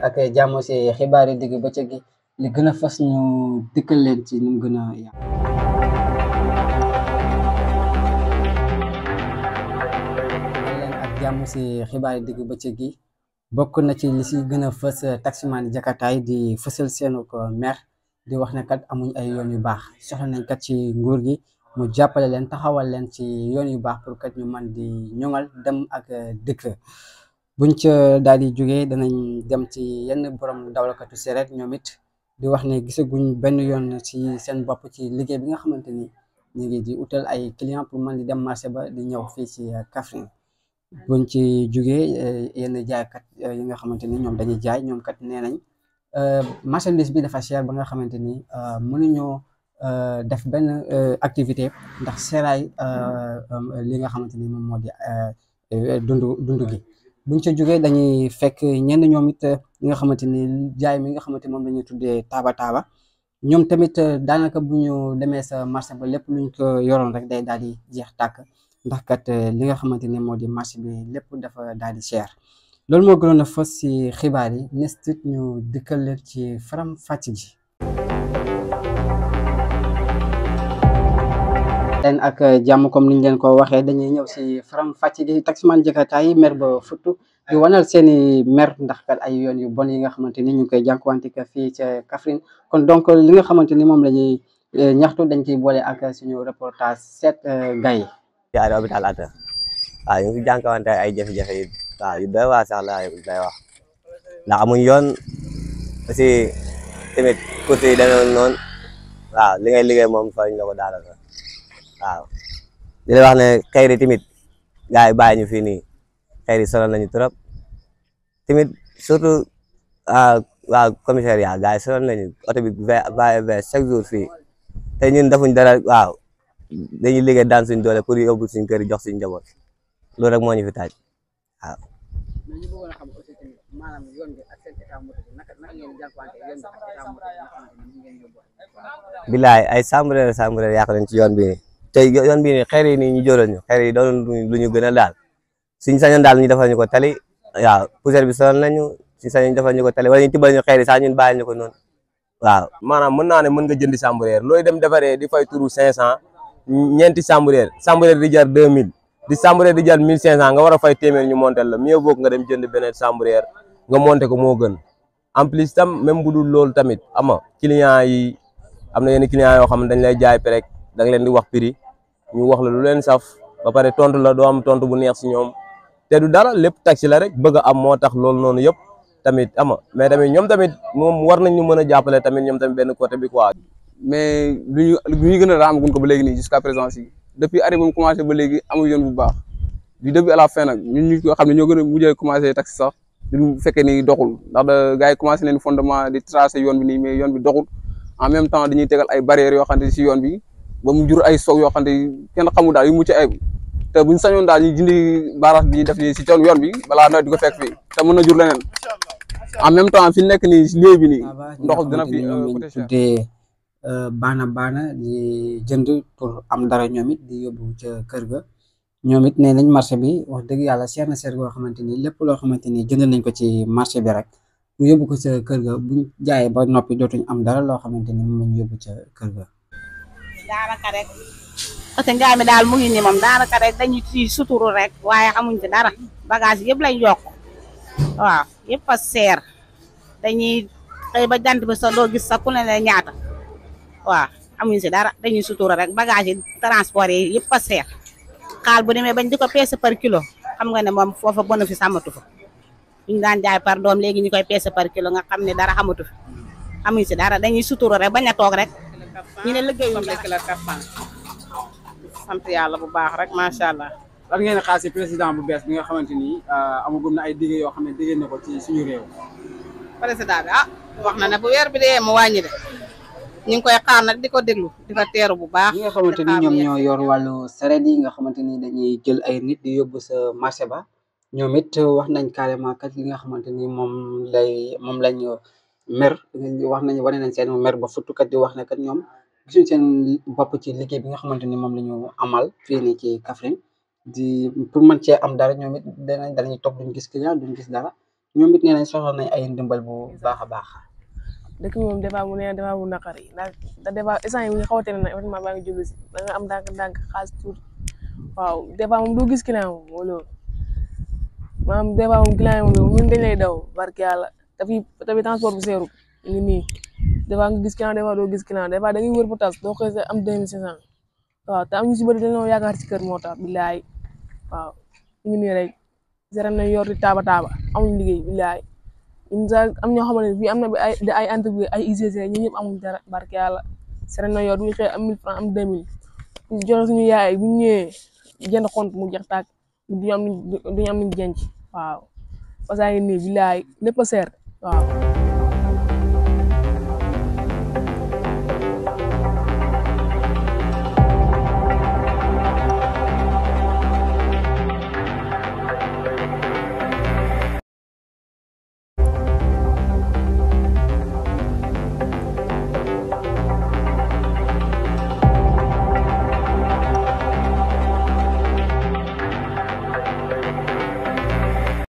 ak jàmm si xibaar yi digg bëccëg gi li gën a fas ñu dikkal leen ci nu mu gën a yàq. leen ak jàmm si xibaar yi digg bëccëg gi bokk na ci li si gën a fës taximaan jakartaay di fësal seenu ko mer di wax ne kat amuñ ay yoon yu baax soxla nañ kat ci nguur gi mu jàppale leen taxawal leen ci yoon yu baax pour kat ñu mën di ñoŋal dem ak dëkk. buñ ca daal di jógee danañ dem ci yenn borom dawalkatu sereet ñoom it di wax ne gisaguñ benn yoon ci seen bopp ci liggéey bi nga xamante ni ñu ngi di utal ay client pour mën di dem marché ba di ñëw fii ci Kaffrine. buñ ci jógee yenn jaaykat yi nga xamante ni ñoom dañuy jaay ñoom kat nee nañ marchandise bi dafa cher ba nga xamante ni mënuñoo def benn activité ndax seeraay li nga xamante ni moom moo di dund gi. buñ ca jógee dañuy fekk ñenn ñoom it ñi nga xamante ni jaay mi nga xamante moom la ñuy tuddee taaba ñoom tamit daanaka bu ñu demee sa marché ba lépp luñ ko yoroon rek day daal di jeex tàkk ndax kat li nga xamante ni moo di marché bi lépp dafa daal di cher. loolu moo gënoon a fës ci xibaar yi nes it ñu dikkal leen ci faram fàcc ji. leen ak jàmm comme niñ leen ko waxee dañuy ñëw si faram fàcc gi taximan jakarta yi mer ba futtu di wanal seeni mer ndax kat ay yoon yu bon yi nga xamante ni ñu ngi koy jànkuwante ka fii ca Kaffrine kon donc li nga xamante ni moom la ñuy ñaxtu dañ ciy boole ak suñu reportage seet gay jaari hôpital Atta waaw ñu ngi jànkuwante ay jafe-jafe yi waaw yu doy waa sax la day wax ndax amuñ yoon aussi tamit course yi danoon noonu waaw li ngay liggéey moom fañ la ko daanaka waaw di la wax ne xëyri tamit gars yi bàyyi ñu fii nii xëyri sonal nañu trop tamit surtout waaw commissariat gars yi sonal nañu oto bi va chaque jour fii te ñun defuñ dara waaw dañuy liggéey daan suñ doole pour yóbbu suñ kër yi jox suñ njaboot loolu rek moo ñu fi taaj waaw. bilaay ay chambre yàq nañ ci yoon bii nii tey yoon bii nii xeer yi nii ñu jóoral ñu xeer yi doon lu ñu gën a daal suñ sañoon daal ñu defal ñu ko tali waaw poussière bi sonal nañu suñ sañoon ñu defal ñu ko tali wala ñu tibbal ñu xeer yi sax ñun bàyyi ñu ko noonu waaw. maanaam mën naa ne mën nga jëndi chambre looy dem defaree di fay turu 500 ñeenti chambre di jar 2000 di chambre di jar 1500 nga war a fay téeméer ñu monter la mieux vaut nga dem jënd beneen chambre nga monter ko moo gën en plus tam même bu dul loolu tamit ama client yi am na yenn client yoo xam ne dañ lay jaay prek da nga leen di wax prix ñu wax la lu leen saf ba pare tontu la doo am tontu bu neex si ñoom te du dara lépp taxi la rek bëgg a am moo tax loolu noonu yëpp tamit ama mais tamit ñoom tamit moom war nañ ñu mën a jàppale tamit ñoom tamit benn côté bi quoi. mais lu ñu gën a raamaguñ ko ba léegi nii jusqu'à présent si depuis arrêt moom commencé ba léegi amul yoon bu baax du début à la fin nag ñun ñu ko xam ne ñoo gën a mujjee commencé taxi sax du fekkee ni doxul ndax gars yi commencé nañ fondement di tracé yoon bi nii mais yoon bi doxul en même temps dañuy tegal ay barrières yoo xam ne si yoon bi ba mu jur ay soog yoo xam ne kenn xamul daal yu mucc ayib te buñ sañoon daal ñu jindi barrage bi ñuy def nii si tool yoon bi balaa nawet di ko fekk fii te mën na jur leneen en même temps fi nekk nii si lieu bi nii ndox dina fi tuddee baana di jënd pour am dara ñoom it di yóbbu ca kër ga ñoom it nee nañ marché bi wax dëgg yàlla seer na seer goo xamante ni lépp loo xamante ni jënd nañ ko ci marché bi rek mu yóbbu ko ca kër ga buñ jaayee ba noppi dootuñ am dara loo xamante ni moom lañ yóbbu ca kër ga. daanaka rek parce que njaay mi daal mu ngi ni moom daanaka rek dañuy ci suturu rek waaye xamuñ ci dara bagage yëpp lañ yokk waaw yëpp a seer dañuy xëy ba jant bi sax doo gis sax ku ne la ñaata waaw amuñ si dara dañuy suturu rek bagage yi transport yi yëpp a seer xaal bu demee bañ di ko peese par kilo xam nga ne moom foofa bénéfice amatu fa ñu daan jaay par doom léegi ñu koy peese par kilo nga xam ne dara xamatu fa amuñ si dara dañuy suturu rek bañ a toog rek ñu ne liggéeyuñ dara sant yàlla bu baax rek macha allah. lan ngeen xaar si président bu bees bi nga xamante ni amagum na ay dige yoo xam ne digée na ko ci suñu réew. président bi wax na ne bu weer bi dee mu wàññi de ñu ngi koy xaar nag di ko déglu di ko teeru bu baax. ñi nga xamante ni ñoom ñoo yor wàllu sareet yi nga xamante ni dañuy jël ay nit di yóbbu sa marché ba ñoom it wax nañ carrément kat li nga xamante ni moom lañ mer wax nañ wane nañ seen mer ba futtukat di wax ne kat ñoom gisuñ seen bopp ci liggéey bi nga xamante ni moom la ñu amal fii nii ci Kaffrine di pour mën cee am dara ñoom it danañ toog duñ gis client duñ gis dara ñoom it nee nañ soxla nañ ay ndimbal bu baax a baax. dëkk bi moom débat bu neex débat bu naqari ndax da débat instant yi xawatee na événement baa ngi jublu si da nga am ndànk xaalis tuuti waaw débat moom doo gis client moom loolu maanaam débat moom client moom ñun dañ lay daw barke yàlla tafi transport bu seeru ngi nii débat nga gis client débat doo gis client débat da ngay wër bu tas doo koy am 2500 waaw te am ñu si bëri dañoo yaakaar ci kër moo tax billaay waaw ngi nii rek seran na yor di taaba amuñ liggéey billaay ñun sax am ñoo xamante ne fii am na ay entreprise ay UGC ñun ñëpp amuñ dara barke yàlla seran na yor bu ñu xëy am 1000 francs am 2000 joxe suñu yaay bu ñu ñëwee jënd xont mu jeex tàkk duñu am luñ denc waaw parce que ngi nii billaay lépp a seer waaw